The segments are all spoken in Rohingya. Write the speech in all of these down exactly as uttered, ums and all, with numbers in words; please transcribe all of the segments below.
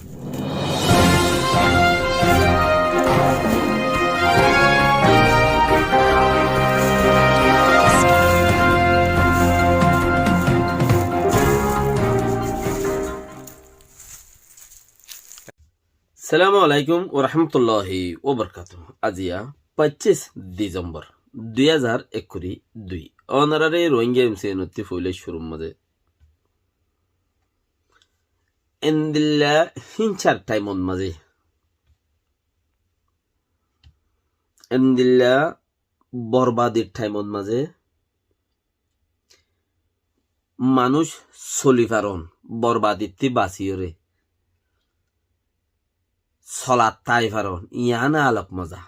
Assalamu alaikum wa rahmatullahi wa barakatuhu. Aziya poccís Disembor dui házar ekkuri dui. Ónorare Rohingya M C N ottú foila cúrur mazé endilla híncar thaimot mazé, endilla borbadir thaimot mazé manúic soli faron, borbadittú basiyóre solat tái faron, yián alok moza.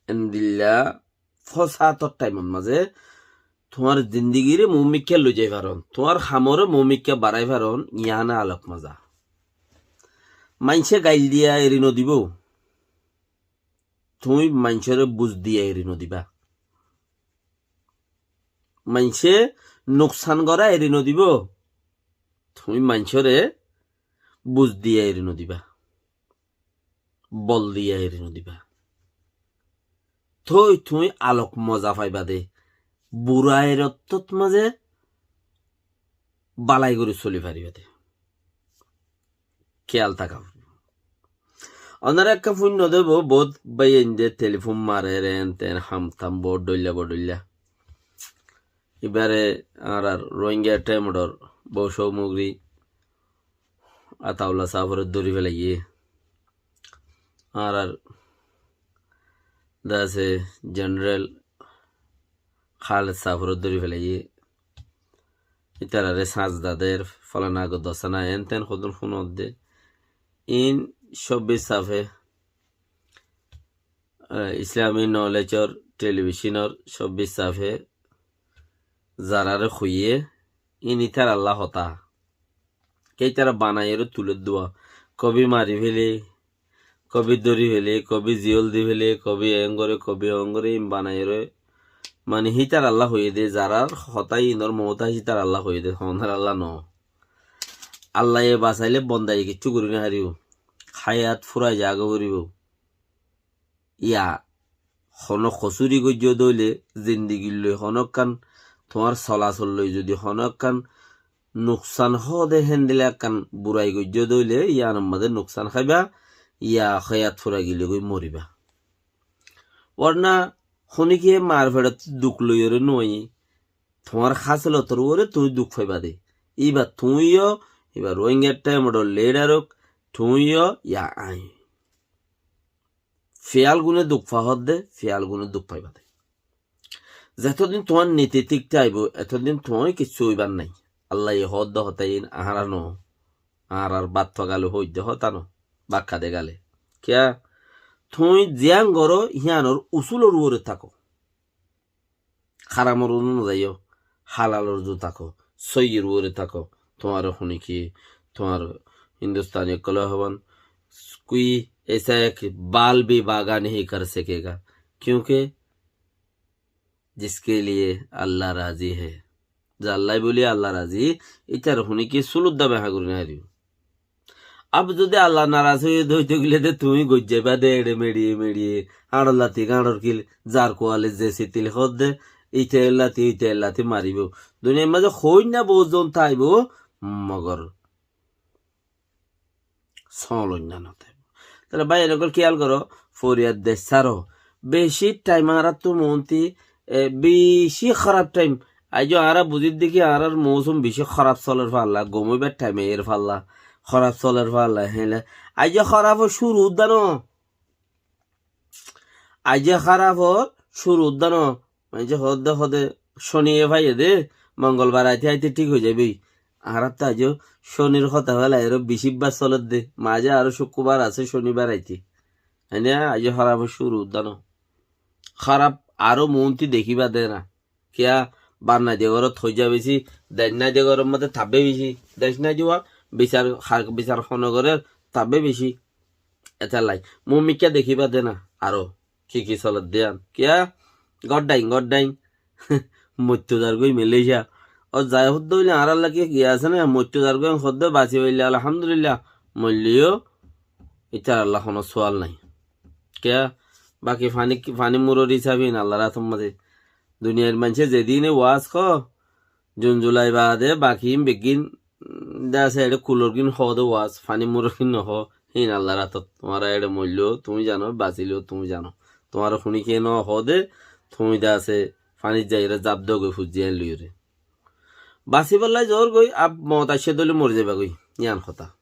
Endilla fosátor thaimot mazé tuáñr zindigire muúmikká loizai faron, tuáñr hamore muúmikká barái faron, yián alok moza. Maincé gail diya eri nodibó, tuñí maincóre buz diya eri nodibá. Maincé nuksan gorá eri nodibó, tuñí maincóre buz diya eri nodibá, bol diya eri nodibá. Tói tuñí alok moza faiba de, burair ottót mazé balai gorí soli fariba de. Kéyal táka foribó. Ónora ekká fuinno debo, bout báiyain de telifon marer, en ten ham tam bout dhoilla bout dhoilla. Ibare añárar Rohingya Thaimodor bou sómogri Ataullah sáfore dóri felaiyé. Añárar dase Jeneral Khaled sáfore dóri felaiyé. Ítarare sajda der, folana go dosana, en ten hodún funodde. In cóbbic sáfe, eh, Islami Knowledge or telibishinor cóbbic sáfe zarare hoiyé, in ítaralla hotá. Ke ítara banaiyóre tulé dua. Kobi mari fele, kobi dóri fele, kobi ziyól di fele, kobi eén gore, kobi oón gore, in banaiyóre. Mani hítaralla hoiyé de, zarar hotá inor moóta hítaralla hoiyé de, honaralla no. Allaye basaile bondaye kiccú gorí no faribó. Háyat furai zagói foribó. Ya, hono kosúri goijjó de óile, zindigir loi hono ekkán, tuáñr solasol loi zodi hono ekkán nuksan hoó de héndilla ekkán burai goijjó de óile, yiánor mazé nuksan háiba, ya háyat furai gile goi moriba. Warna honikiyé mar feçot duk loiyóre no aiyé, tuáñr hásilotor uore tuñí duk faiba de. Iba tuñí yó, iba Rohingya Thaimodor lidar ók, tuñí yó, ya añí. Fiyal gune duk fa hoó de, fiyal gune duk faiba de. Zetodin tuáñr niti thík táibo, etodin tuñí kiccú óibar nái. Allaye hoó de hotá in añára no, añárar bát fagale hoóidde hotá no, bákka de gale. Kiyá? Tuñí ziyán goró, híyanor usúlor uore táko. Háramor uzu no zaiyó, halalor uzu táko, sóiyir uore táko. Tuáñre honikiyé, tuáñr Hindustani ókkole hoiban, کوئی ایسا ایک بال بھی باغا نہیں کر سکے گا، کیونکہ جس کے لیے اللہ راضی ہے. Ze Allaye bóli Allah razi, ítare honikiyé sulur dame há gorí no faribó. Ab zodi Allah naraz óiye de óito gile de tuñí goijjaiba de eçe meçiye meçiye, añçor lati gañçor kil, zar kuali ze sitil hoó de, íte lati íte lati maribó. Duniyair mazé hoóinna bout zon táibo, mogor sóñloinna no táibo. Tóile báiyain ókkol kiyal goró, foriyad dec sáro. Beci thaim añárattú moónti, e, beci hóraf thaim. Aijjó añára buzír de ki añárar mousum beci hóraf soler falla, gom óibar thaim aiyér falla, hóraf soler falla, héle. Aijjó hórafor cúru udda no. Aijjó hórafor cúru udda no. Maincé hoódde hoóde cóniye faiye de, mongolbar aite aite thík ói zaiboi. Añárattú aijjó cónir hotá félai, aró bicíbbar solédde, maze aró cúkkubar asé, cónibar aite. Ene aijjó hórafor cúru udda no. Hóraf aró moónti dekíba de na. Kiyá, bannai de górot hoijja beci, dec nai de góror modde tabbe beci, dec nai de uá, bisar, har-, bisar hono gorér tabbe beci. Etállai. Muúmikká dekíba de na, aró ki ki solédde yián. Kiyá, góddhain, góddhain. Moittó zargói Malaysia. Ót zai hoódde óile añárálla ki giyé asé né, moittó zargói en hoódde, basi faille alhamdulillah, moilleyó ítarallá honó sual nái. Kiyá? Baki faní, faní muror hísabe híin Allar átor mazé. Duniyair maincé zedine waz hoó, Jun Julai baade baki híin beggín, mm, de asé eçé kulor gín hoóde waz, faní muror gín nohoó, híin Allar átot. Tuáñra eçé moilleyó tuñí zano, basileyó tuñí zano. Tuáñra huní kiyé nohoóde, tuñí de asé fanít zaiyóre zaf dogoi fujjí ain loiyóre. Basibálla zoór goi, ab moot aiccé dóile mori zaibá goi, yían hotá.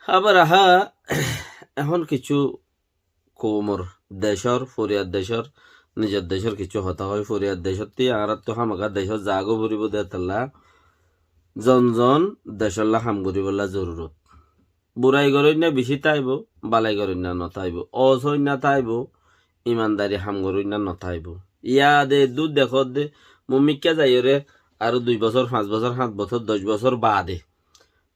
Abar aha, ehón kissú koumor, decór, foriyar decór, nizor decór kissú hotá hoi, foriyar decótti añáráttu hámaká decót zagói foribóu de hétolla, zon zon decólla ham goríbolla zorurot. Burai goróinna bicí táibou, balai goróinna notáibou, óos óinna táibou, imandari ham goróinna notáibou. Yá de eddúr dekódde, mumikká zaiyóre aró dui bosór, fañs bosór, háñt bosór, doc bosór baade.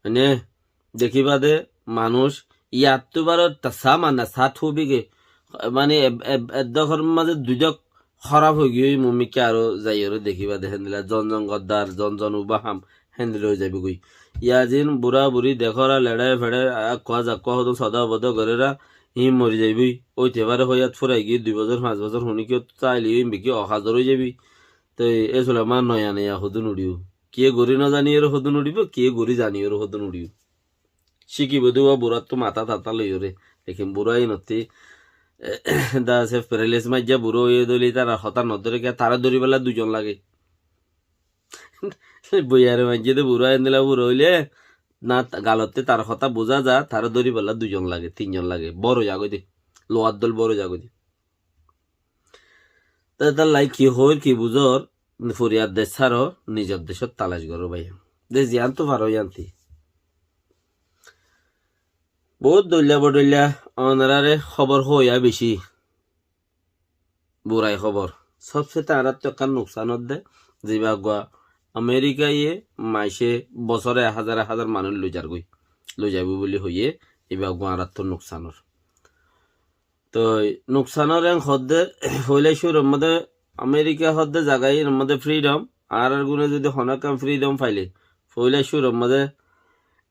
Mane, dekíba de manúic yattú baró ta sá mane sá thúbige, mane eb-, eb-, eddókor mazé duidók hóraf óigiyoi, mumikká aró zaiyóre dekíba de héndilla zon zon goddar, zon zon ubá ham, héndilla ói zaibói goi. Yá zin burá buri dekóra, leçé feçé, akkúa zakkúa hodún sodá bodá goréra, híin mori zaibói. Óite fare hoiyát fúrai giyé, dui bosór, fañs bosór, huníkiyót táile híin biki okazor ói zaibói. Toi e Sulaiman noya noya hodún uçiyó. Kiyé gorí nozaníyoré hodún uçibóu, kiyé gorí zaníyoré hodún uçiyó. Cíkibou de uá buráttu matá tatá loiyóre. Lekin burá inottí, de asé, perelés maijjá burá óiye dóile ítarar hotá nodóre kiyá, taré dóribolla duizon lage. Boiyare maijjé de burá endilla burá óile, na, galottí tar hotá buzá za, taré dóribolla duizon lage, tinzon lage, bór ói zagói de, luwar dóil bór ói zagói de. Te étalla ki hoóir, ki buzór, foriyar dec sáro, nizor decót talac goró báiya. De ziyántu faró yánti. Boóut dhoilla bodhoilla onoráre hóbor hoóiya bicí. Burai hóbor. Sóbse te añáráttu ekkán nuksan ódde, ziba eggúa Amerikaye maicé bosóre ek házar ek házar manúic loizargói. Loizaibóu buli hoiyé, iba eggúa añáráttu nuksanor. Toi nuksanor en hoódde, foila cúrur modé Amerika hoódde zaga iínor modé fridom, añárar gúne zodi honó ekkán fridom faile, foila cúrur modé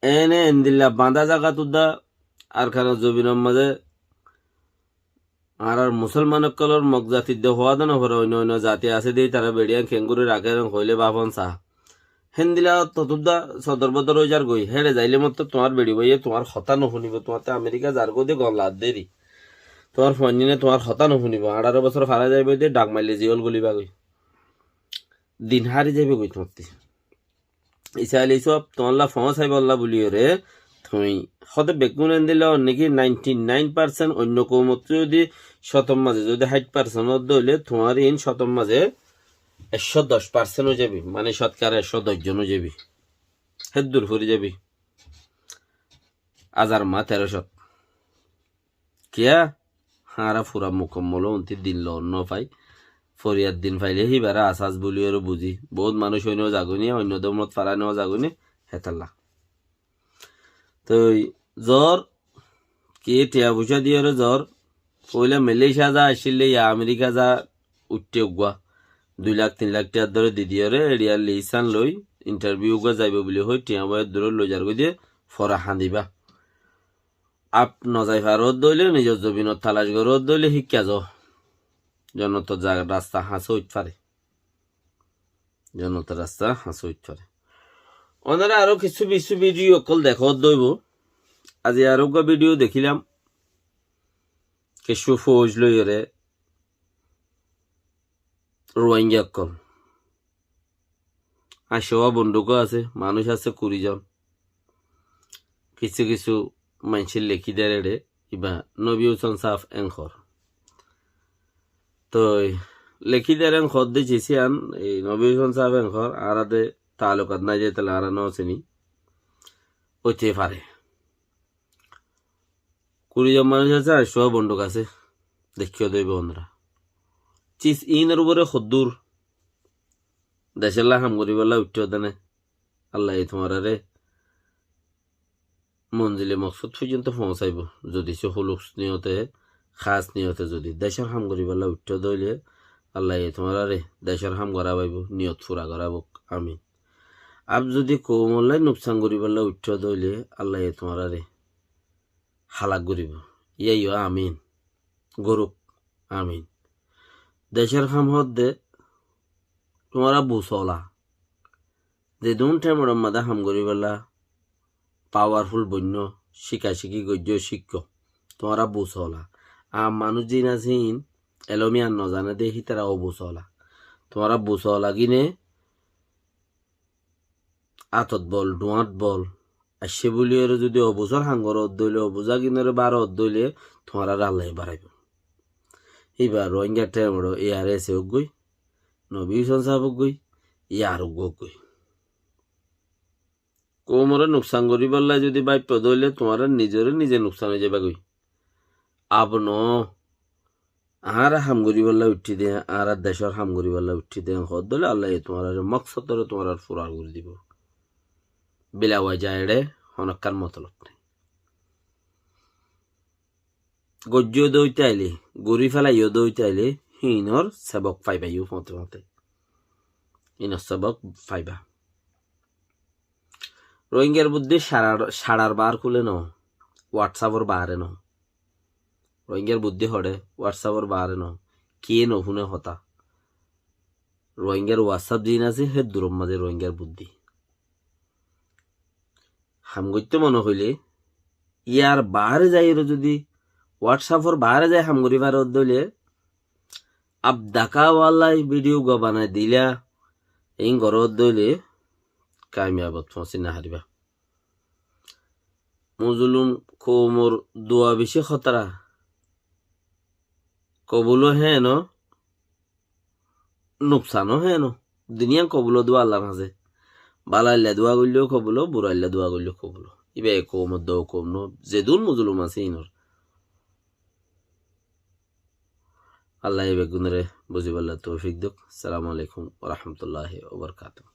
ene endilla bañdá zagat udda Arkanor zobinor modé añárar musolman ókkolor Mog zatit de hoóa de noforé, oinno oinno zati asé de, ítara beçiyan keéngorí rakér en hoilé báfon saá. Héndilla totúdda sodor bodor óizar goi, héçe zailé mottor tuáñr beçi báiye tuáñr hotá nofúnibou, tuáñtte Amerika zargói de gom laddéri. Tuáñr fuainníne tuáñr hotá nofúnibou, añçaró bosór farái zaibói de dhak maille ziyól gulibá goi. Din hári zaibói goi tuáñtti. Isá alaihissalam tuáñlla foóñsaibólla buliyóre, tuñí hóde beggún endilla ónne ki ninety nine percent oinno koumottú zodi cótor mazé zodi háit percent ódde óile, tuáñr iín cótor mazé ekcó doc percent ói zaibói, mane cótkara ekcó doc zon ói zaibói. Héddur fori zaibói. Azar ma teró cót. Kiyá? Añára fura mukammol óunti din loon nofai. Foriyar din faile híbaré asas buliyóre buzí. Boóut manúic óinno zagói né, oinno dórmot faráinno zagói né, hétalla. Toi zor, ki tiya fuicá diyóre zor, foila Malaysia za accíl de, ya Amerika za uiththé uggúa. Dui lak, tin lak tiyar dóre di diyóre, eçiyar lisán loi, intarviu uggúa zaibou buli hoi, tiya bói eddurót loizar goi de, fore hañdibá. Ap nozai faródde óile, nizor zobinot talac goródde óile híkka zo. Jonnotor zaga rasta hañsé óit fare. Jonnotor rasta hañsé óit fare. Onora aró kissú kissú vidiyo ókkol dekódde óibou. Azi aró uggúa vidiyo dekílam. Kissú fouj loiyóre Ruáingga ókkol. Añccuwa bondúk asé, manúic asé kuri zon. Kissú kissú maincé lekí der eçé, iba Nobi Húsen sáf en hoór. Toi lekí der en hoódde cisíyan, ei Nobi Húsen sáf en hoór, añára de taalukat nái de, hétalla añára no siní. Óite fare. Kuri zon manúic asé, añccuwa bondúk asé. Deikkó de óibou onora. Cis iínor uore hoddúr decólla ham goríbolla uiththó de né. Allaye tuáñrare monzile moksód foijjonto foóñsaibou. Zodi só hólus niyote, hás niyote zodi decór ham goríbolla uiththó de óile, Allaye tuáñrare decór ham gorá faibó, niyot fura gorá faibó. Amin. Ar zodi koumolla nuksan goríbolla uiththó de óile Allaye tuáñrare halak goríbou. Yíayo amin. Goruk. Amin. Decór ham hoódde tuáñra busola. Zedún thaimor mazé ham goríbolla powerful boinno, cíkacíki goijjó, cíkko. Tuáñra busola. Aam manúic ziín asé híin elóm yián nozané de, hítara obusola. Tuáñra busola gíne átot bol, dhuáñt bol aiccé bóliyoré zodi obuzor ham goródde óile, obuzáginoré bároodde óile, tuáñráre Allaye báraibóu. Íba Rohingya thaimor ARSA uggúa, Nobi Húsen sáb uggúa, yar uggúa uggúa. Koumoré nuksan goríbolla zodi báiffo de óile, tuáñra nizoré nize nuksan ói zaibagói. Ab noó, añára ham goríbolla uiththí de, añára decór ham goríbolla uiththí de hoódde óile, Allaye tuáñrare moksodoré tuáñrar fura gorí dibou. Bila waja eçé honókkan motolob nái. Goijjó de óite aile, gorí felaiyó de óite aile, híinor sebok faiba yó foñte foñte. Híinor sebok faiba. Rohingyar buddí sarar, sarar baár kúle noó, WhatsApp-or baáre noó. Rohingyar buddí hoçé WhatsApp-or baáre noó, kiyé nofúne hotá. Rohingyar WhatsApp ziín asé, hé duror mazé Rohingyar buddí. Ham goitté mone hoilé, yar baáre zaiyóre zodi WhatsApp-or baáre zai ham gorí faródde óile, ab dakáwalai video uggúa banai dila, eén goródde óile, kamiyabot foóñsi nofaribá. Mozolum koumor dua bicí hótara. Kobuló héeno, nuksanó héeno. Duniyán kobuló dua Allar hañsé. Bálailla dua goilló kobuló, burailla dua goilló kobuló. Íba e koumor dou koum noó, zedún mozolum asé híinor. Allaye beggúnoré buzibálla toufik douk. Assalamu alaikum wa rahmatullahi wa barakatuhu.